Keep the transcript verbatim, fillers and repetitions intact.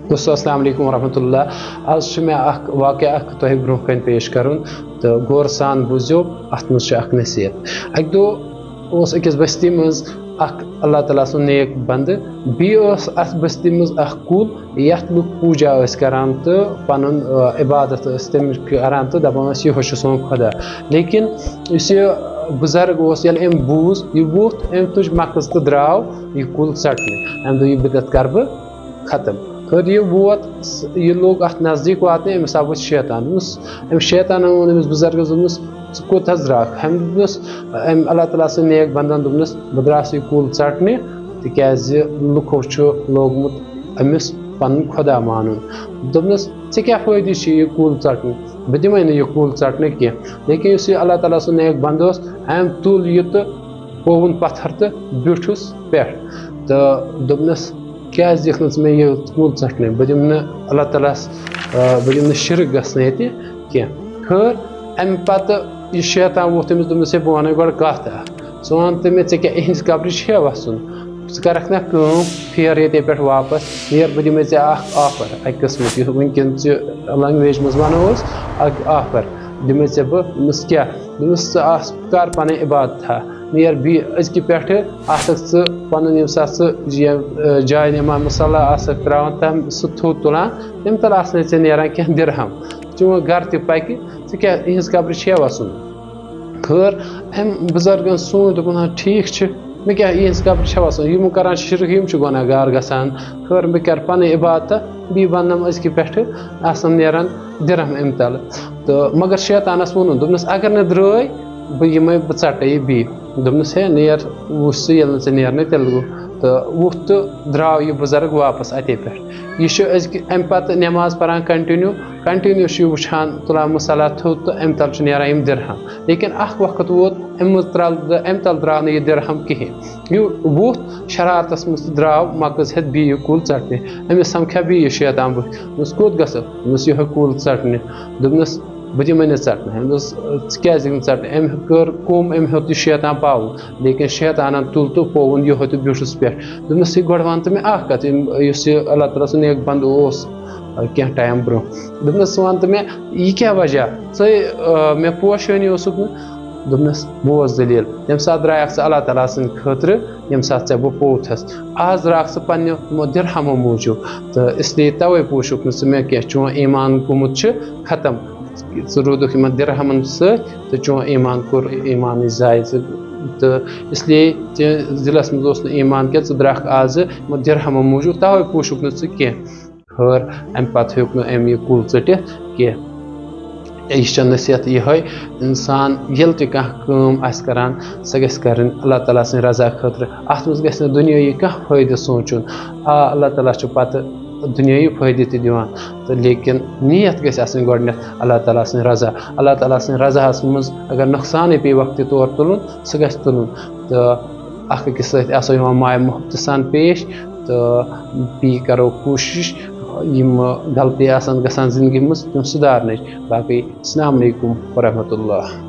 دوستو، السلام علیکم ورحمۃ اللہ۔ آز چھُ مےٚ اکھ واقعہ اکھ تۄہہِ برونٛہہ کنہِ پیش کرُن، تہٕ غور سان بوٗزِو، اتھ منٛز چھِ اکھ نصیحت۔ اکہِ دۄہ اوس أکِس بستی منٛز اکھ اللہ تعالیٰ سُنٛد نیک بندٕ، بیٚیہِ اوس اتھ بستی منٛز اکھ کُل، یتھ لُکھ پوٗجا ٲسۍ کران تہٕ پنُن، آ، عبادت ٲسۍ تٔمِس کران تہٕ دپان ٲسۍ، "یِہوے چھُ سون خۄدا۔" لیکن یُس یہِ بُزرگ اوس، ییٚلہِ أمۍ بوٗز، یہِ ووٚتھ، أمۍ تُج مۄکٕژ تہٕ درٛاو یہِ کُل ژٹنہِ۔ أمۍ دوٚپ، "یہِ بدعت کرٕ بہٕ ختم۔" خٲر، یہِ ووت، یہِ لوٚگ اتھ نزدیٖک واتنہِ، أمِس آو بُتھِ شیطان۔ دوٚپمَس، أمۍ شیطانن ووٚن أمِس بُزرگس، دوٚپمَس، "ژٕ کوٚت حظ درٛاکھ؟" أمۍ دوٚپمَس، أمۍ اللہ تعالیٰ سٕنٛدۍ نیک بندن دوٚپنَس، "بہٕ درٛاس یہِ کُل ژٹنہِ، تِکیازِ لُکو چھُ لوگمُت أمِس پنُن خۄدا مانُن۔" دوٚپنَس، "ژےٚ کیٛاہ فٲیدٕ چھُ یہِ کُل ژٹنہٕ؟ بہٕ دِمَے نہٕ یہِ کُل ژٹنہٕ کینٛہہ۔" لیکن یُس یہِ اللہ تعالیٰ سُنٛد نیک بندٕ اوس، أمۍ تُل یہِ تہٕ پووُن پتھر تہٕ بیوٗٹھُس پٮ۪ٹھ تہٕ دوٚپنَس، "کیٛازِ دِکھ نہٕ ژٕ مےٚ یہِ کُل ژٹنہٕ؟ بہٕ دِمہٕ نہٕ اللہ تعالیٰ ہَس، آ، بہٕ دِمہٕ نہٕ شِرک گژھنہٕ ییٚتہِ کینٛہہ۔" خٲر، اَمہِ پتہٕ یہِ شیطان ووٚتھ تٔمِس، دوٚپنَس، "ہے، بہٕ وَنَے گۄڈٕ کَتھ اَکھ۔ ژٕ وَن تہٕ مےٚ، ژےٚ کیٛاہ یِہِنٛزِ قبرِ چھےٚ وَسُن؟ ژٕ کَرَکھ نا کٲم، پھیر ییٚتے پٮ۪ٹھ واپَس، نیر، بہٕ دِمَے ژےٚ اَکھ offer، اَکہِ قٕسمُک، یُس وٕنکٮ۪ن چہِ language منٛز وَنو أسۍ، اَکھ offer دِمَے ژےٚ بہٕ۔" دوٚپمَس، "کیٛاہ؟" دوٚپمَس، "ژٕ آس، کَر پَنٕنۍ عبادتھا، نیر بیٚیہِ أزکہِ پٮ۪ٹھٕ آسَکھ ژٕ پَنُن، ییٚمہِ ساتہٕ ژٕ یہِ، آ، جاے نٮ۪ماز مُصلی آسَکھ ترٛاوان، تَمہِ سُہ تھوٚد تُلان، تَمہِ تَلہٕ آسنَے ژےٚ نیران کینٛہہ دِرہَم۔ چون گَرٕ تہِ پَکہِ، ژٕ کیٛاہ، یِہِنٛز قبرِ چھےٚ وَسُن؟" خٲر، أمۍ بُزرگن سوٗنچ، دوٚپُن، "ہاں، ٹھیٖک چھُ، مےٚ کیٛاہ، یِہِنٛز قبر چھےٚ وَسُن؟ یِم کران چھِ شِرک، یِم چھِ گۄناہ گار گژھان۔ خٲر، بہٕ کرٕ پَنٕنۍ عبادت، بیٚیہِ بَننَم أزکہِ پٮ۪ٹھٕ آسَن نیران دِرہم اَمہِ تَلہٕ۔" تہٕ مگر شیطانَس ووٚنُن، دوٚپنَس، "اگر نہٕ درٛٲے، بہٕ یِمَے، بہٕ ژَٹَے یہِ بیٚیہِ۔" دوٚپنَس، "ہے، نیر، وٕچھ ژٕ، ییٚلہِ نہٕ ژےٚ نیرنَے، تیٚلہِ گوٚو۔" تہٕ ووٚتھ تہٕ درٛاو یہِ بُزرگ واپَس اَتے پٮ۪ٹھ۔ یہِ چھُ أزکہِ، اَمہِ پَتہٕ نٮ۪ماز پَران continue، continue چھُ یہِ وٕچھان، تُلان مُصلی تھوٚد تہٕ اَمہِ تَلہٕ چھُ نیران یِم دِرہم۔ لیکن اَکھ وقت ووت، اَمہِ منٛز ترٛل-، اَمہِ تَلہٕ درٛاو نہٕ یہِ دِرہم کِہیٖنۍ۔ یہِ ووٚتھ شرارتَس منٛز تہٕ درٛاو مۄکٕژ ہٮ۪تھ بیٚیہِ یہِ کُل ژَٹنہِ۔ أمِس سَمکھیٛاو بیٚیہِ یہِ شیطان بٕتھِ۔ دوٚپنَس، "کوٚت گژھو؟" دوٚپنَس، "یِہوٚے کُل ژَٹنہِ۔" دوٚپنَس، "بہٕ دِمَے نہٕ ژَٹنہٕ۔" أمۍ دوٚپنَس، "ژٕ کیٛازِ دِکھ نہٕ ژَٹنہٕ؟" أمۍ کٔر کٲم، أمۍ ہیوٚت یہِ شیطان پاوُن، لیکن شیطانَن تُل تہٕ پووُن یِہوٚے تہٕ بیوٗٹھُس پٮ۪ٹھ۔ دوٚپنَس، "یہِ گۄڈٕ وَن تہٕ مےٚ اَکھ کَتھ، یِم، یُس یہِ اللہ تعالیٰ سُنٛد نیک بنٛدٕ اوس، آ، کینٛہہ time برونٛہہ۔" دوٚپنَس، "ژٕ وَن تہٕ مےٚ، یہِ کیٛاہ وجہ؟ ژٕے، آ، مےٚ پوشٲنی اوسُکھ نہٕ۔" دوٚپنَس، "بوز دٔلیٖل، تَمہِ ساتہٕ درٛایَکھ ژٕ اللہ تعالیٰ سٕنٛدِ خٲطرٕ، ییٚمہِ ساتہٕ ژےٚ بہٕ پوٚوتھَس۔ آز درٛاکھ ژٕ پنٛنیو یِمو دِرہمو موٗجوٗب، تہٕ اِسلیے تَوَے پوشُکھ نہٕ ژٕ مےٚ کینٛہہ، چون ایٖمان گوٚمُت چھُ ختم۔ ژٕ روٗدُکھ یِمَن دِرہمَن سۭتۍ، تہٕ چون ایٖمان کوٚر ایٖمانٕے ضایع ژٕ، تہٕ اِسلیے ژےٚ دِلَس منٛز اوس نہٕ ایٖمان کینٛہہ، ژٕ درٛاکھ آزٕ یِمو دِرہمو موٗجوٗب، تَوَے پوشُکھ نہٕ ژٕ کینٛہہ۔" خٲر، اَمہِ پَتہٕ ہیوٚک نہٕ أمۍ یہِ کُل ژٔٹِتھ کینٛہہ۔ یہِ چھےٚ نصیحت یِہوٚے، اِنسان ییٚلہِ تہِ کانٛہہ کٲم آسہِ کَران، سۄ گژھِ کَرٕنۍ اللہ تعالیٰ سٕنٛدِ رضا خٲطرٕ۔ اَتھ منٛز گژھِ نہٕ دُنیٲیی کانٛہہ فٲیدٕ سونٛچُن۔ آ، اللہ تعالیٰ چھُ پَتہٕ دُنیٲیی فٲیدٕ تہِ دِوان، تہٕ لیکن نیت گژھِ آسٕنۍ گۄڈٕنٮ۪تھ اللہ تعالیٰ سٕنٛدِ رضا۔ اللہ تعالیٰ سٕنٛدِ رضاہَس منٛز اگر نۄقصانٕے پیٚیہِ وقتہِ طور تُلُن، سُہ گژھِ تُلُن۔ تہٕ اَکھ أکِس سۭتۍ آسو یِوان ماے محبتہٕ سان پیش، تہٕ بیٚیہِ کَرو کوٗشِش یِم غلطی آسَن گژھان زِندگی منٛز، تِم سُدھارنٕچ۔ باقٕے السلام علیکم ورحمۃ اللہ۔